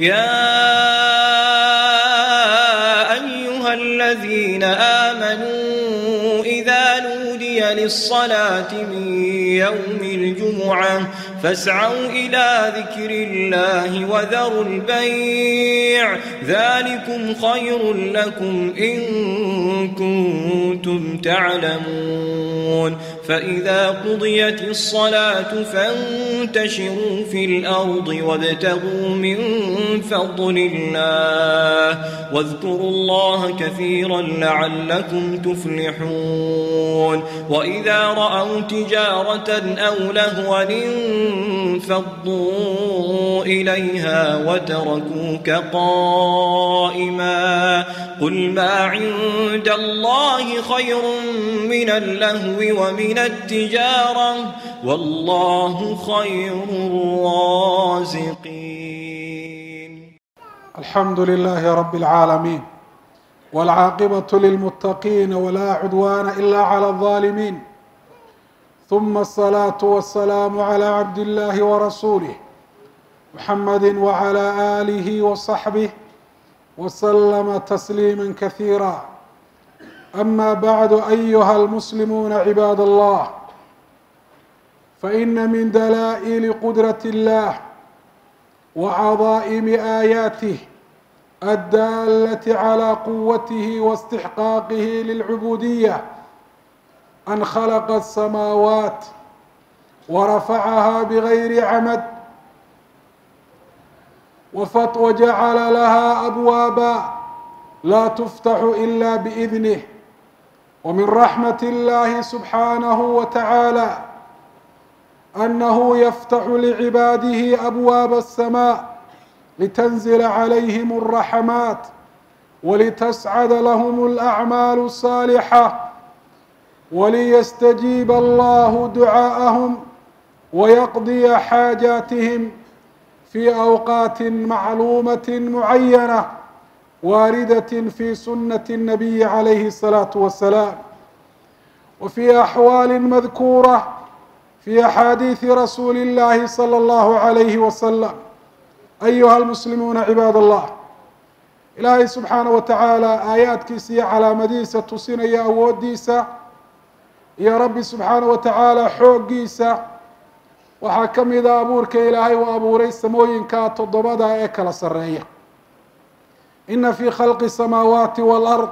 يا أيها الذين آمنوا إذا نودي للصلاة من يوم الجمعة فاسعوا إلى ذكر الله وذروا البيع ذلكم خير لكم إن كنتم تعلمون. فإذا قضيت الصلاة فانتشروا في الأرض وابتغوا من فضل الله واذكروا الله كثيرا لعلكم تفلحون. وإذا رأوا تجارة أو لهوا انفضوا إليها وتركوك قائما قل ما عند الله خير من اللهو ومن التجارة والله خير الرازقين. الحمد لله رب العالمين، والعاقبة للمتقين، ولا عدوان إلا على الظالمين، ثم الصلاة والسلام على عبد الله ورسوله محمد وعلى آله وصحبه وسلم تسليما كثيرا. أما بعد، أيها المسلمون عباد الله، فإن من دلائل قدرة الله وعظائم آياته الدالة على قوته واستحقاقه للعبودية أن خلق السماوات ورفعها بغير عمد وجعل لها أبوابا لا تفتح إلا بإذنه. ومن رحمة الله سبحانه وتعالى أنه يفتح لعباده أبواب السماء لتنزل عليهم الرحمات ولتسعد لهم الأعمال الصالحة وليستجيب الله دعاءهم ويقضي حاجاتهم في أوقات معلومة معينة واردة في سنة النبي عليه الصلاة والسلام، وفي أحوال مذكورة في أحاديث رسول الله صلى الله عليه وسلم. أيها المسلمون عباد الله، إلهي سبحانه وتعالى aayaadkiisa iyo calaamadihiisa tusinaya awoodiisa iyo Rabbi subxaanaه wa tacaala xooggiisa. Waxaa ka mida abuurka Ilaahay uu abuuray samooyinka toddobada ee kala sareeya. إن في خلق السماوات والأرض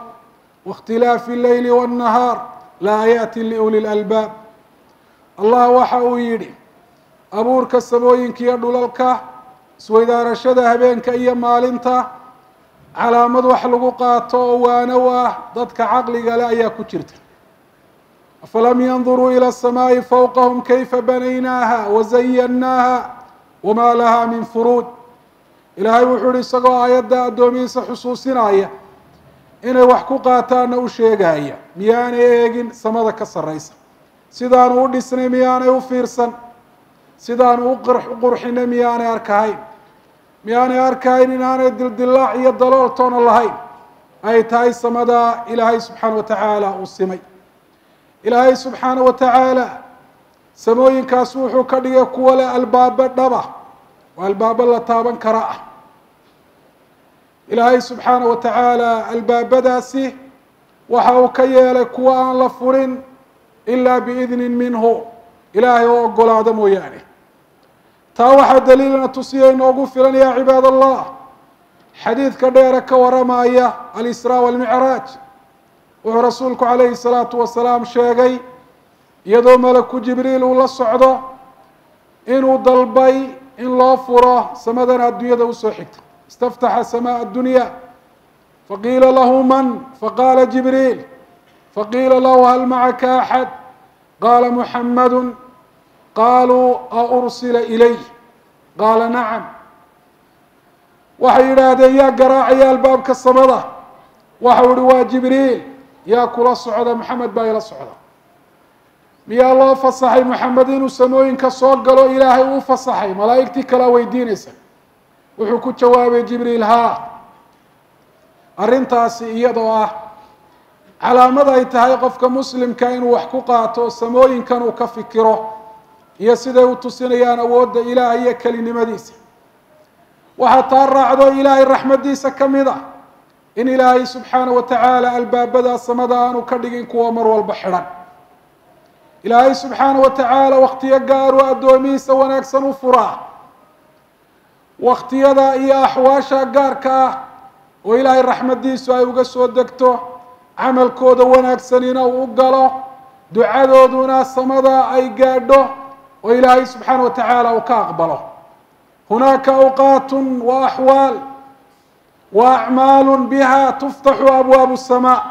واختلاف الليل والنهار لآيات لأولي الألباب. Allah waxa uu yidhi, abuurka samooyinka iyo dhulalka, isweydaarashada habeenka iyo maalinta, calaamad wax lagu qaato oo waano ah dadka caqliga leh ayaa ku jirta. أفلم ينظروا إلى السماء فوقهم كيف بنيناها وزيناها وما لها من فروج. Ilaahay wuxuu ihi, isagoo aayadda addoomihiisa xusuusinaya inay wax ku qaataana u sheegaya, miyaanay eegin samada ka sarraysa sidaanu u dhisnay? Miyaanay u fiirsan sidaanu u qurxinay? Miyaanay arkahayn? Miyaanay arkahayn inaanay dildilaac iyo dalool toona lahayn, ay tahay samada Ilaahay subxaana wa tacaala uu simay? Ilaahay subxaana wa tacaala samooyinkaas wuxuu ka dhigay kuwa leh albaabo dhaba oo albaabo la taaban kara ah. Ilaahay subxaana wa tacaala albaabadaasi waxa uu ka yeelay kuwa aan la furin ilaa biidnin minhu, Ilaahay oo ogolaado mooyaane. Taa waxaa daliilna tusiya inoogu filan, yaa cibaad Allah, xadiidka dheere ka waramaya الإسراء والمعراج. Wuxuu rasuulku calayhi salaatu wasalaam sheegay, iyadoo malaku Jibriil uu la socdo, inuu dalbay in loo furo samadan adduunyada usoo xigta. استفتح سماء الدنيا فقيل له من؟ فقال جبريل. فقيل له هل معك أحد؟ قال محمد. قالوا أأرسل إليه؟ قال نعم. Waxay yidhaahdeen, yaa garaacaya albaabka samada? Waxau ihi, waa Jibriil. Yaa kula socda? Maxamed baa ila socda. Miyaa loo fasaxay Maxamed inuu samooyinka soo galo? Ilaahay uu fasaxay? Malaa'igtii kalaa weydiinaysa. Wuxuu ku jawaabay Jibriil, haa. Arrintaasi iyadoo ah calaamad ay tahay qofka muslimka inuu wax ku qaato samooyinkan uu ka fikiro iyo siday u tusinayaan awoodda Ilaah iyo kelinimadiisa. Waxaa taa raacdo ilaahay raxmaddiisa ka mid ah in ilaahay subxaana wa tacaala albaabada samada aanu ka dhigin kuwa mar walba xidhan. Ilaahay subxaana wa tacaala wakhtiyo gaaru addoomihiisa wanaagsan u furaa, wakhtiyada iyo axwaasha gaarka ah oo ilaahay raxmaddiisu ay uga soo degto, camalkooda wanaagsanina uu u galo, ducadooduna samada ay gaadho oo ilaahay subxaana wa tacaala uu ka aqbalo. Hunaaka awqaat wa axwaal wa acmaalu biha tuftaxu abwaabu الsamaa,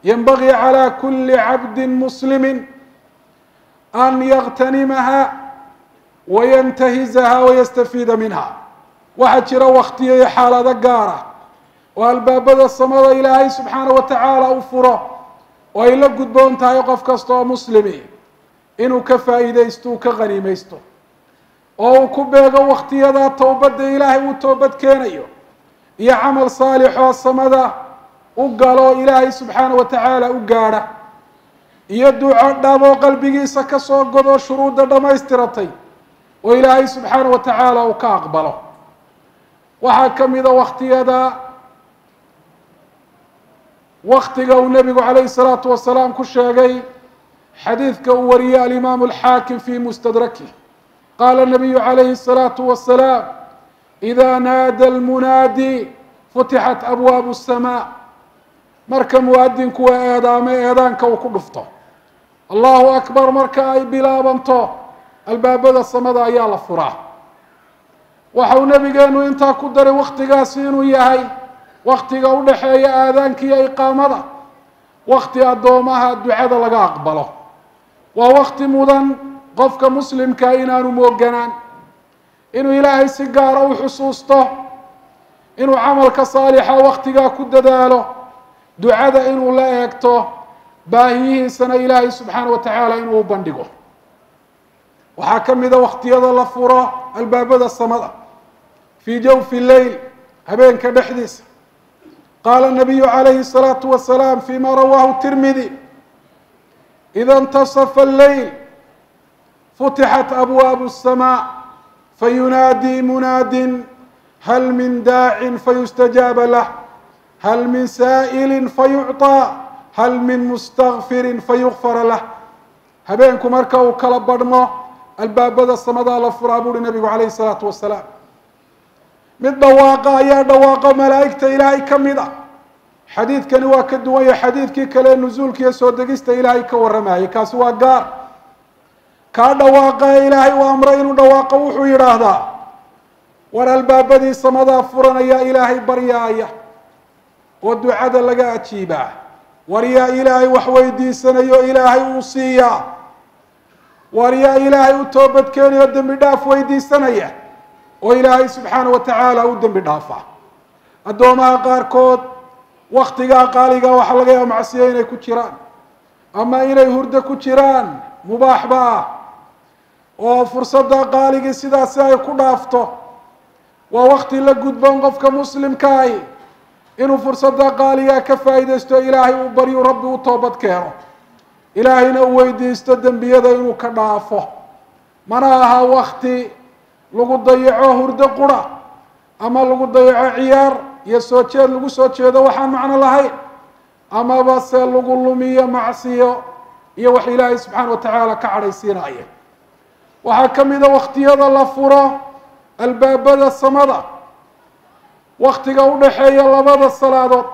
yanbagii calى kuli cabdi muslimi an yagtanimaha wayantahizaha wayastafiida minha. Waxaa jira waktiyo iyo xaalado gaara oo albaabada samada ilaahay subxaana wa tacaala u furo, oo ay la gudboon tahay qof kasta oo muslimi inuu ka faa'iidaysto, uu ka qaniimaysto, oo uu ku beego waktiyada towbadda ilaahay uu toobad keenayo iyo camal saalix oo samada u galo ilaahay subxaana wa tacaala u gaadha, iyo duco dhabo qalbigiisa kasoo godo shuruudda dhammaystiratay oo ilaahay subxaana wa tacaala uu ka aqbalo. Waxaa ka mida waktiyada waktiga uu nebigu calayhi salaatu wasalaam ku sheegay xadiidka uu wariyey alimaamu alxaakim fi mustadrakih. Qaala nabiyu calayhi الsalaatu wasalaam: ida naada almunaadi futixat abwaabu الsamaa. Marka muadinku waa eedaame, eedaanka uu ku dhufto allahu akbar, marka ay bilaabanto albaabada samada ayaa la furaa. Waxa uu nabigeenu intaa ku daray waktigaasi inuu yahay waktiga u dhexeeya aadaanka iyo iqaamada, wakti addoomaha ducada laga aqbalo. Waa wakti mudan qofka muslimka inaanu mooganaan, inuu ilaahay si gaara u xusuusto, inuu camalka saalixa waktigaa ku dadaalo, ducada inuu la eegto, baahiyihiisana ilaahay subxaana wa tacaala inuu u bandhigo. Waxaa ka mida waktiyada la furo albaabada samada fii jawfi leyl, habeenka dhexdiisa. Qaala nabiyu calayhi الsalaatu wasalaam fima rawaahu tirmidi: ida intasafa alleyl futixat abwaabu الsamaa fayunaadii munaadin: hal min daacin fayustajaaba lah, hal min saa'ili fayucطىa, hal min mustakfirin fayugfara lah. Habeenku marka uu kala badhmo albaabada samadaa la furaa, buuhi nabigu calayhi الsalaatu wasalaam. Mid dhawaaqa ayaa dhawaaqo malaa'igta ilaahay ka mid ah. Xadiidkani waa ka duwan yahay xadiidkii kale nusuulka iyo soo degista ilaahay ka warramayay, kaasi waa gaar. Kaa dhawaaqa ee ilaahay uu amray inuu dhawaaqo wuxuu yidhaahdaa: war albaabadii samadaa furanaya, ilaahay baryaaya oo ducada laga ajiibaa, war yaa ilaahay wax weydiisanayo ilaahay uu siiyaa, war yaa ilaahay u toobadkeenayo dembi dhaaf weydiisanaya oo ilaahay subxaana wa tacaala u dembi dhaafa. Addoomaha qaarkood waktigaa qaaliga waxaa laga yaaba macsiyo inay ku jiraan ama inay hurdo ku jiraan, mubaaxba ah, oo fursadda qaaligii sidaasi ay ku dhaafto. Waa wakti la gudboon qofka muslimkaahi inuu fursadda qaaligaa ka faa'iidaysto, ilaahay uu baryu, rabbi u toobad keeno, ilaahayna uu weydiisto dembiyada inuu ka dhaafo. Mana aha wakti lagu dayaco hurdo qura ama lagu dayaco ciyaar iyo soo jeed lagu soo jeedo waxaan macno lahayn, amaba se lagu lumiyo macsiyo iyo wax ilaahay subxaana wa tacaala ka cadhaysiinaya. Waxaa ka mida waktiyada la furo albaabada samada waktiga u dhexeeya labada salaadood.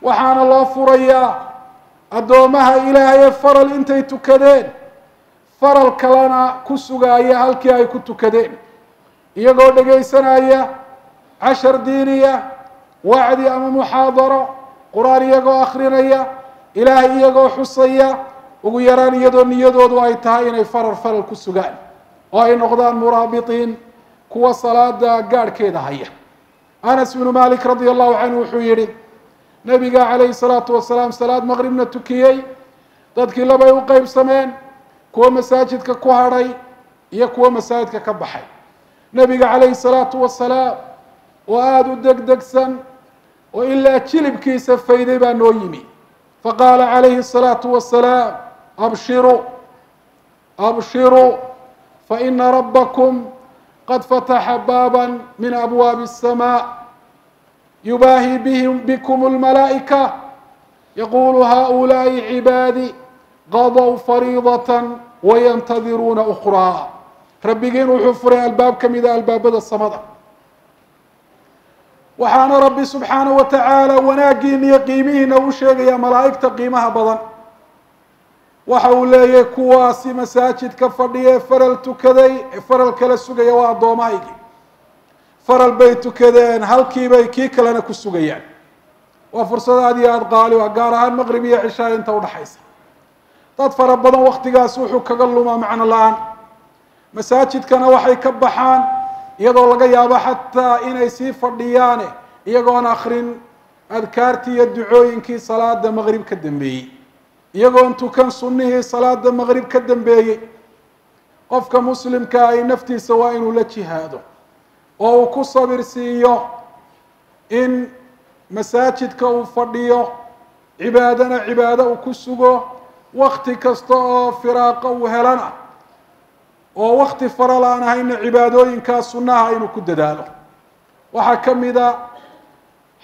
Waxaana loo furayaa addoomaha ilaahay ee faral intay tukadeen faral kalena ku sugaaya halkii ay ku tukadeen, iyagoo dhegaysanaya cashar diiniya, wacdi ama muxaadaro qur-aan, iyagoo akrinaya ilaahay, iyagoo xusaya, ugu yaraan iyadoo niyadoodu ay tahay inay faral faral ku sugaan oo ay noqdaan muraabitiin, kuwa salaada gaadhkeeda haya. Anas bnu Malik radia allahu canhu wuxuu yihi: nabiga calayhi salaatu wasalaam salaad maqribna tukiyey, dadkii labay u qeybsameen, kuwa masaajidka ku hadhay iyo kuwa masaajidka ka baxay. Nabiga calayhi salaatu wasalaam oo aada u degdegsan oo ilaa jilibkiisa fayday baa noo yimi. Faqaala calayhi الsalaatu wasalaam: abshiruu, abshiruu, faina rabbakum qad fataxa baaba min abwaabi الsamaa yubaahi bihim bikum اlmalaa'ika yaqulu haؤulaaءi cibaadi qadow fariidaة wayantadiruuna ukraa. Rabbigiin wuxuu furay albaab ka mida albaabada samada, waxaana Rabbi subxaanaه wa tacaala wanaagiina iyo qiimihiina u sheegayaa malaa'igta qiimaha badan. Waxa uu leeyahay kuwaasi masaajidka fadhiya ee faral tukaday ee faral kala sugaya waa addoomahaygii, faral bay tukadeen halkiibay kii kalena ku sugayaan. Waa fursad aada iyo aada qaali ah, gaar ahaan maqrib iyo cishaa inta udhaxaysa. Dad fara badan waktigaas wuxuu kaga lumaa macno la-aan. Masaajidkana waxay ka baxaan iyadoo laga yaabo xataa inay sii fadhiyaane iyagoon akrin adkaartii iyo ducooyinkii salaada maqrib ka dambeeyey, iyagoon tukan sunnihii salaada maqrib ka dambeeyey. Qofka muslimka ay naftiisa waa inuu la jihaado oo uu ku sabir siiyo in masaajidka uu fadhiyo, cibaadana cibaado uu ku sugo, wakti kasta oo firaaqo uu helana oo wakti faral aan ahayna cibaadooyinkaa sunnaha inuu ku dadaalo. Waxaa ka mida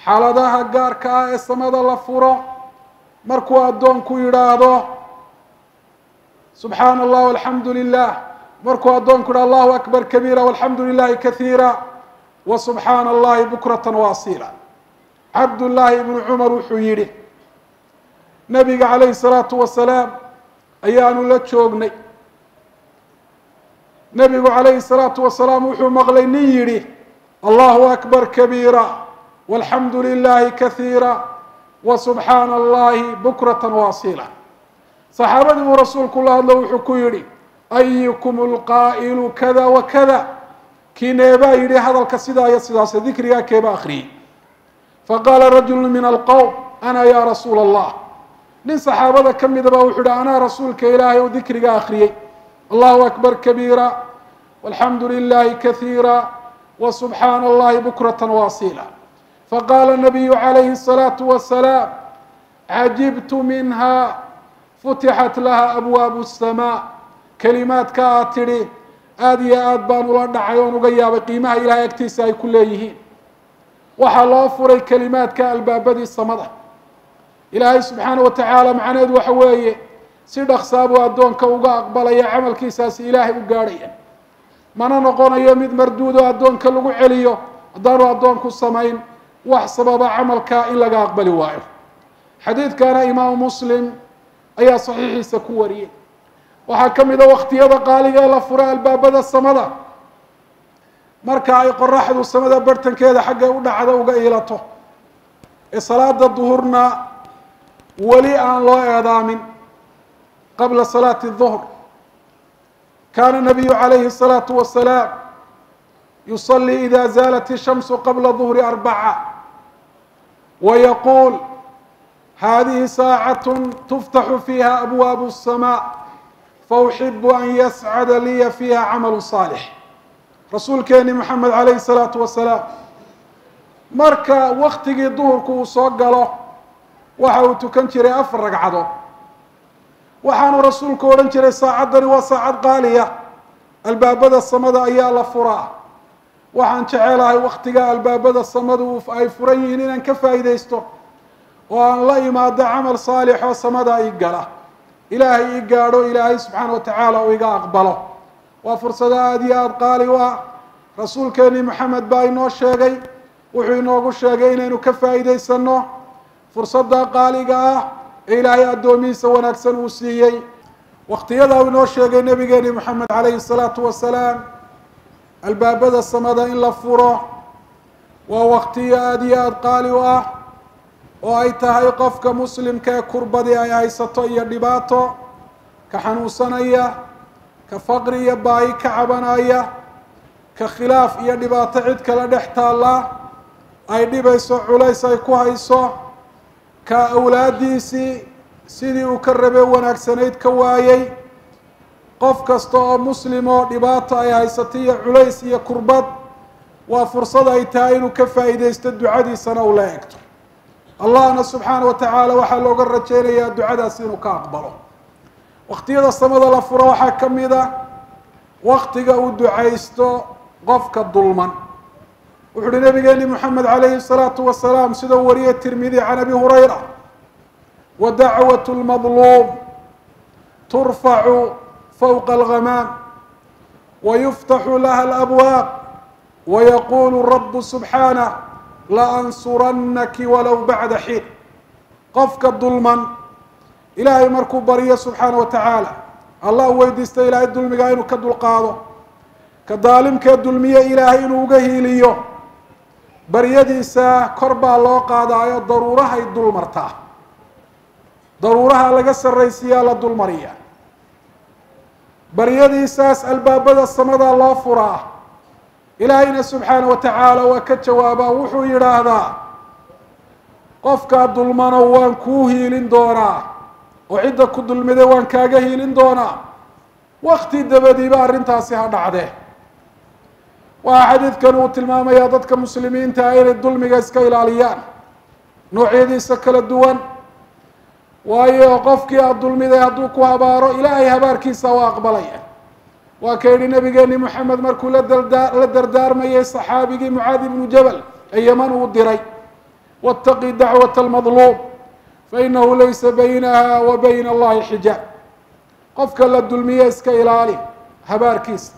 xaaladaha gaarka ah ee samada la furo markuu addoonku yidhaahdo subxaana allah alxamdu lilah, markuu addoonku yidhahdo allahu akbar kabiira walxamdu lilahi kahiira wa subxaana allahi bukratan waasiila. Cabdullaahi ibnu Cumar wuxuu yidhi, nabiga calayhi salaatu wasalaam ayaanu la joognay. Nabigu calayhi salaatu wasalaam wuxuu maqlay nin yidhi allahu akbar kabiira walxamdu lilahi kahiira wa subxaana allahi bukratan waasiila. Saxaabadii uu rasuulku la hadlo wuxuu ku yidhi ayukum lqaa'ilu kada wa kada, kii neebaa yidhi hadalka sidaa iyo sidaas, dikrigaa keeba akhriyey. Faqaala rajulu min alqowm ana ya rasuula allah. Nin saxaabada ka mida baa wuxuu yihi anaa rasuulka ilaahay oo dikriga akhriyey, allahu akbar kabiira walxamdu lilahi kahiira wa subxaana allahi bukratan waasiila. Faqaala nabiyu calayhi الsalaatu wasalaam cajibtu minha futixat laha abwaabu الsamaa. Kelimaadka aad tidhi aada iyo aad baan ula dhacay oon uga yaabay qiimaha ilahay agtiisa ay ku leeyihiin. Waxaa loo furay kelimaadka albaabadii samada. Ilaahay subxaana wa tacaala macnaheedu waxa weeye si dhaqsaa buu addoonka uga aqbalaya camalkiisaasi ilaahay u gaadhaya, mana noqonayo mid marduud oo addoonka lagu celiyo haddaanu addoonku samayn wax sababa camalka in laga aqbali waayo. Xadiidkana imaamu Muslim ayaa saxiixiisa ku wariyey. Waxaa ka mid a waktiyada qaaliga ee la fura albaabada samada marka ay qoraxdu samada bartankeeda xaggay u dhacdo uga iilato, ee salaada duhurna weli aan loo eedaamin, qabla salaati الduhr. Kana nabiyu calayhi الsalaatu wasalaam yusalii ida zaalat الshamsu qabla duhri arbaca wayaquul hadihi saacat tuftaxu fiiha abwaabu الsamaa fauxibu an yascada liya fiiha camalu saalix. Rasuulkeeni Moxamed calayhi salaatu wasalaam marka waktigii duhurku uu soo galo waxa uu tukan jiray 4 ragcadood. Waxaanu rasuulku odhan jiray saacaddani waa saacad qaaliya, albaabada samada ayaa la furaa, waxaan jecelahay waktiga albaabada samadu ay furan yihiin inaan ka faa'iidaysto oo aan la imaado camal saalix oo samada ii gala, ilaahay ii gaadho, ilaahay subxaana wa tacaala uu iga aqbalo. Waa fursado aada iyo aada qaali u ah. Rasuulkeeni Moxamed baa inoo sheegay, wuxuu inoogu sheegay inaynu ka faa'iidaysano fursadda qaaliga ah ee ilaahay addoomihiisa wanaagsan uu siiyey. Waktiyada uu inoo sheegay nabigeeni Moxamed calayhi salaatu wasalaam albaabada samada in la furo waa waktiyo aada iyo aada qaali u ah, oo ay tahay qofka muslimka ee kurbadii ay haysato iyo dhibaato, ka xanuunsanaya, ka faqri iyo baahi ka cabanaya, ka khilaaf iyo dhibaato cid kala dhex taalla ay dhibayso, culays ay ku hayso, ka awlaadiisii sidii uu ka rabay wanaagsanayd ka waayey. Qof kasta oo muslim oo dhibaato ay haysato iyo culays iyo kurbad, waa fursad ay tahay inuu ka faa'iidaysto, ducadiisana uu la eegto. Allahna subxaana wa tacaala waxaa looga rajeynayaa ducadaasi inuu ka aqbalo. Waktiyada samada la furo waxaa ka mid a waktiga uu ducaysto qofka dulman. Wuxu uhi nabigeeni Moxamed calayhi الsalaatu wasalaam, sidau wariyay Tirmidi can Abi Hurayra: wa dacwat lmadluum turfacu fowqa alghamaam wayuftaxu laha alabwaab wayaqulu rabu subxaanah laansurannaki walow bacda xiin. Qofka dulman Ilaahay markuu baryo subxaana wa tacaala, Allah u weydiista Ilaahay dulmigaa inuu ka dulqaado, ka daalimkee dulmiye Ilaahay inuu uga hiiliyo, baryadiisa kor baa loo qaadaayo, daruurahay dulmartaa, daruuraha laga sarraysiiyaa, la dulmariya. Baryadiisaas albaabada samada loo furaa, Ilaahayna subxaana wa tacaala waa ka jawaabaa. Wuxuu yidhaahdaa: qofkaa dulmano waan kuu hiilin doonaa, oo cidda ku dulmiday waan kaaga hiilin doonaa, wakti dabadiiba arrintaasi ha dhacdee. Waxaa xadiidkan uu tilmaamayaa dadka muslimiinta ah inay dulmiga iska ilaaliyaan noocyadiisa kala duwan, waayo qofkii aada dulmiday hadduu ku habaaro, Ilaahay habaarkiisa waa aqbalaya. Waa ka yidhi nabigeeni Moxamed markuu la dardaarmayay saxaabigii Mucaadi ibnu Jabal ee Yeman uu diray: wattaqi dacwata almadluum fainahu laysa baynaha wa bayna allahi xijaab. Qofka la dulmiye iska ilaali habaarkiisa,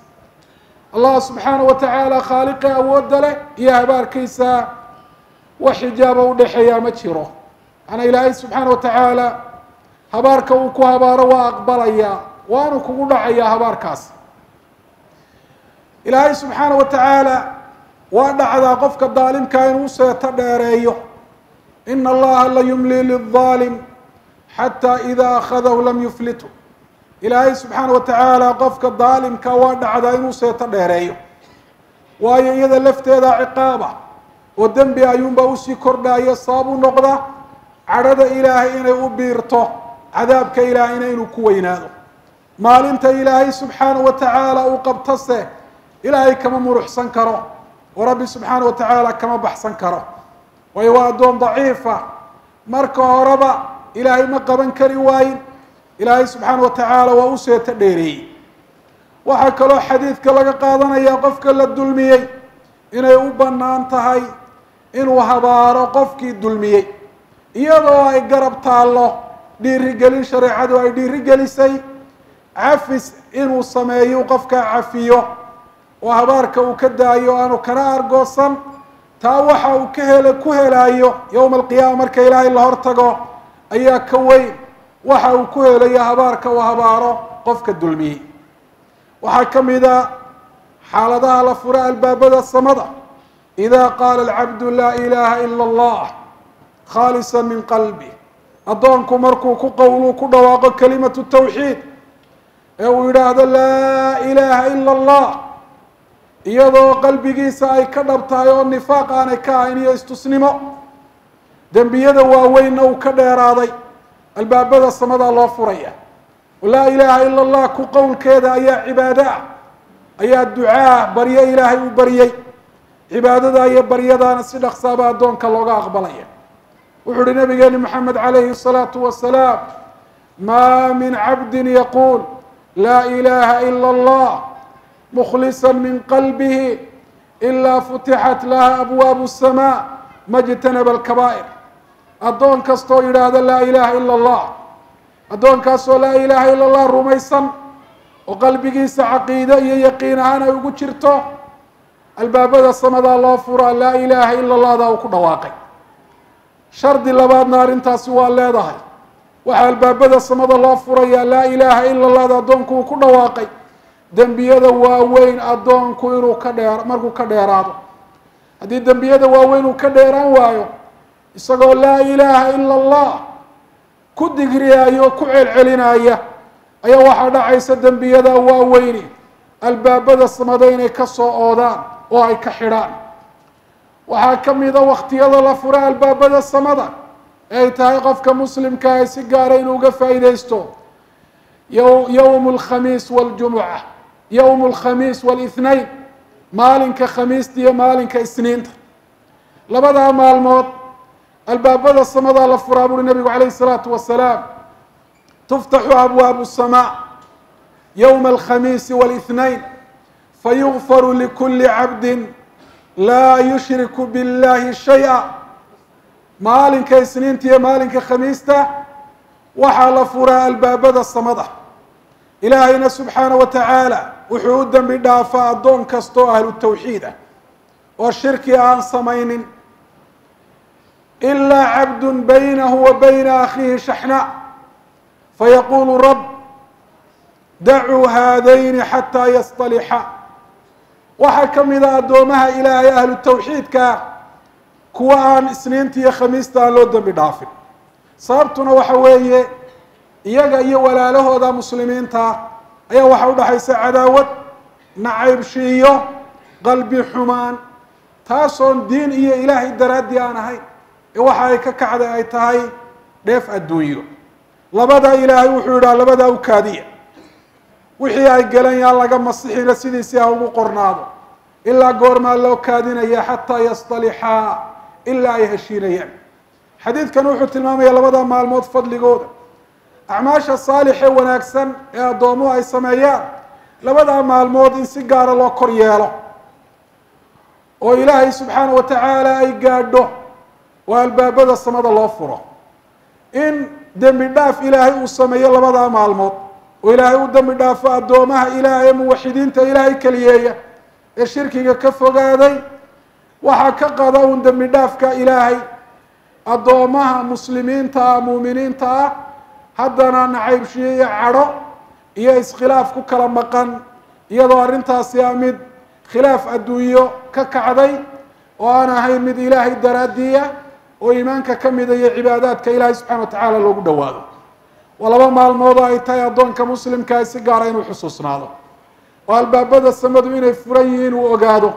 Allah subxaana wa tacaala khaaliqi awoodda leh iyo habaarkiisa wax xijaaba udhexeeyaa ma jiro. Macanaa Ilaahay subxaana wa tacaala habaarka uu ku habaaro waa aqbalayaa, waanu kugu dhacayaa habaarkaas. Ilaahay subxaana wa tacaala waa dhacdaa qofka daalimkaa inuu seeto dheereeyo. Ina Allaha la yumli lildaalim xataa idaa akhadahu lam yuflitu. Ilaahay subxaana wa tacaala qofka daalimka waa dhacdaa inuu seeto dheereeyo, waayo iyada lafteeda ciqaaba oo dembi ayuunbaa usii kordhaayo, sabab u noqda cadhada Ilaahay inay u biirto, cadaabka Ilaahayna inuu ku weynaado. Maalinta Ilaahay subxaana wa tacaala uu qabtose, Ilaahay kama muruxsan karo oo Rabbi subxaana wa tacaala kama baxsan karo, waayo waa addoon daciifa. Marka horeba Ilaahay ma qaban kari waayin, Ilaahay subxaana wa tacaala waa u seeto dheereeyey. Waxaa kaloo xadiidka laga qaadanayaa qofka la dulmiyey inay u bannaan tahay inuu habaaro qofkii dulmiyey, iyadoo ay garab taallo dhiirigelin shareecadu ay dhiirigelisay cafis inuu sameeyo, qofkaa cafiyo oo habaarka uu ka daayo, aanu kana argoosan. Taa waxa uu ka hel ku helaayo yowma alqiyaama marka Ilaahay la hortago ayaa ka weyn waxa uu ku helayo habaarka uu habaaro qofka dulmiyey. Waxaa ka mida xaaladaha la fura albaabada samada idaa qaala alcabdu laa ilaaha ila allah khaalisa min qalbi. Addoonku markuu ku qowluu ku dhawaaqo kelimatu tawxiid ee uu yidhaahdo laa ilaaha ila allah, iyadoo qalbigiisa ay ka dhab tahay oo nifaaq aanay ka ahayn iyo istusnimo, dembiyada waaweynna uu ka dheeraaday, albaabada samadaa loo furaya. Laa ilaaha ila allah ku qowlkeeda ayaa cibaado ah, ayaa ducaah, baryo Ilaahay uu baryey. Cibaadada iyo baryadaana si dhaqsaaba addoonka looga aqbalaya. Wuxuu uhi nabigeeni Moxamed calayhi الsalaatu wasalaam: maa min cabdin yaquul laa ilaha ila allah mukhlisa min qalbihi ilaa futixat laha abwaabu الsamaa ma jtanaba alkabaa'ir. Addoon kastoo yidhaahda laa ilaha ila allah, addoonkaasoo laa ilaaha ila allah rumaysan oo qalbigiisa caqiide iyo yaqiin ahaan ay ugu jirto, albaabada samadaa loo furaa laa ilaaha ila allahdaa uu ku dhawaaqay. Shardi labaadna arrintaasi waa leedahay: waxaa albaabada samada loo furayaa laa ilaaha ila allahda addoonku uu ku dhawaaqay dembiyada waaweyn addoonku inuu ka dheer markuu ka dheeraado. Haddii dembiyada waaweyn uu ka dheeraan waayo, isagoo laa ilaaha ila allah ku digriyaayo o ku celcelinaya, ayaa waxaa dhacaysa dembiyada waaweyni albaabada samada inay ka soo oodaan oo ay ka xidhaan. Waxaa ka mida waktiyada la fura albaabada samada ee ay tahay qofka muslimka ay si gaara inuu uga faa'iidaysto yowm alkhamiis waljumuca, yowm alkhamiis walithnain, maalinka khamiista iyo maalinka isniinta. Labadaa maalmood albaabada samadaa la furaa, buuri nabigu calayhi الsalaatu wasalaam: tuftaxu abwaabu الsamaa yowma alkhamiisi walithnain. Fayugfaru likuli cabdin laa yushriku biاllahi shay-a. Maalinka isniinta iyo maalinka khamiista waxaa la furaa albaabada samada. Ilaahayna subxaana wa tacaala wuxuu u dembi dhaafaa addoon kastoo ahlu tawxiid ah oo shirki aan samaynin, ilaa cabdun baynahu wa bayna akhiihi shaxna, fayaqulu rab dacuu haadayni xataa yastalixa. Waxaa ka mid a addoomaha ilaahay ahlu tawxiidka kuwa aan isniinta iyo khamiista aan loo dembi dhaafin. Sababtuna waxa weeye iyaga iyo walaalahooda muslimiinta ayaa waxaa udhaxaysa cadaawad, nacaybshiiyo, qalbi xumaan, taasoon diin iyo ilaahay daraaddii aan ahayn ee waxa ay ka kacday ay tahay dheef adduunyo. Labadaa ilaahay wuxuu yidhaha labadaa u kaadiya, wixii ay galan yaan laga masixina sidiisii ha ugu qornaado, ilaa goormaa loo kaadinaya xataa yastalixaa, ilaa ay heshiinayaan. Xadiidkan wuxuu tilmaamaya labada maalmood fadligooda. Acmaasha saalixee wanaagsan ee addoomuhu ay sameeyaan labadaa maalmood in si gaara loo kor yeelo oo ilaahay subxaana wa tacaala ay gaadho oo albaabada samada loo furo, in dembi dhaaf ilaahay uu sameeyo labadaa maalmood oo ilaahay u dembi dhaafo addoomaha ilaahay ee muwaxidiinta ilaahay keliyeeya ee shirkiga ka fogaaday. Waxaa ka qada uun dembi dhaafka ilaahay addoomaha muslimiinta ah, muuminiinta ah, haddana nacaybshiyo iyo cadho iyo iskhilaaf ku kala maqan, iyadoo arrintaasi ah mid khilaaf adduunyo ka kacday oo aan ahayn mid ilaahay daraaddiya oo iimaanka ka mida iyo cibaadaadka ilaahay subxana wa tacaala loogu dhowaado. Waa laba maalmood oo ay tahay addoonka muslimkaa si gaara inuu xusuusnaado, oo albaabada samadu inay furan yihiin uu ogaado,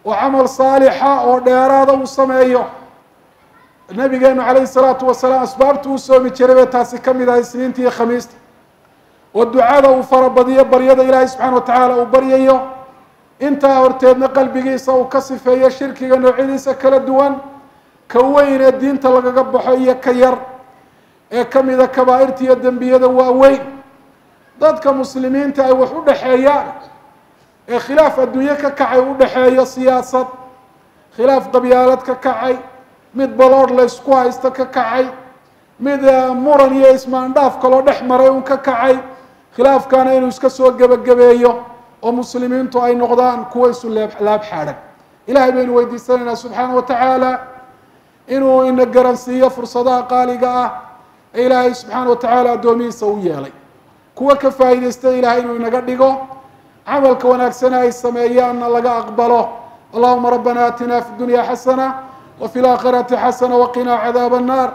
oo camal saalixa oo dheeraada uu sameeyo. Nabigeenu calayhi salaatu wasalaam asbaabtu u soomi jiray bay taasi ka mid ahay isniinta iyo khamiista, oo ducada uu farabadiyo, baryada ilaahay subxana wa tacaala uu baryayo, intaa horteedna qalbigiisa uu ka sifeeyo shirkiga noocyadiisa kala duwan, ka weyn ee diinta lagaga baxo iyo ka yar ee kamida kabaa'irta iyo dembiyada waaweyn. Dadka muslimiinta ay wax u dhexeeyaan ee khilaaf adduunye ka kacay u dhexeeyo, siyaasad, khilaaf qabyaalad ka kacay, mid baloodh la isku haysto ka kacay, mid muran iyo ismaandhaaf kaloo dhex maray un ka kacay, khilaafkaana inuu iska soo gebagabeeyo oo muslimiintu ay noqdaan kuwa isu laab xaadhan. Ilahay baynu weydiisanaynaa subxaana wa tacaala inuu ina garansiiyo fursadaha qaaliga ah ee ilaahay subxaana wa tacaala addoomihiisa u yeelay, kuwa ka faa'iidaysta ilahay inuu inaga dhigo, camalka wanaagsana ay sameeyaanna laga aqbalo. Allahuma rabbana aatina fi dunya xasana وفي الآخرة حسنة وقنا عذاب النار.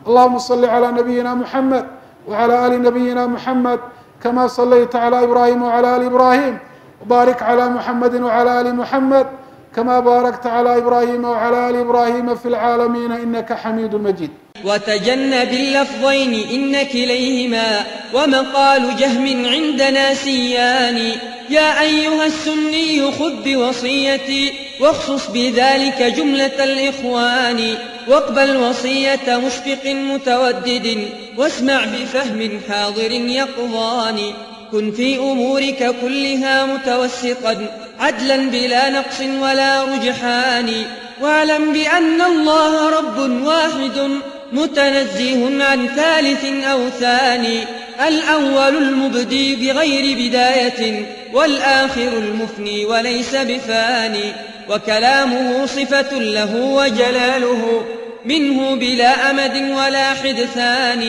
اللهم صل على نبينا محمد وعلى آل نبينا محمد كما صليت على إبراهيم وعلى آل إبراهيم، وبارك على محمد وعلى آل محمد كما باركت على إبراهيم وعلى آل إبراهيم في العالمين إنك حميد مجيد. وتجنب اللفظين إن كليهما ومقال جهم عندنا سيان. يا أيها السني خذ بوصيتي واخصص بذلك جملة الإخوان، واقبل وصية مشفق متودد، واسمع بفهم حاضر يقظان. كن في أمورك كلها متوسطا عدلا بلا نقص ولا رجحان، واعلم بأن الله رب واحد متنزه عن ثالث أو ثاني، الأول المبدي بغير بداية، والآخر المفني وليس بفاني، وكلامه صفة له وجلاله منه بلا أمد ولا حدثان.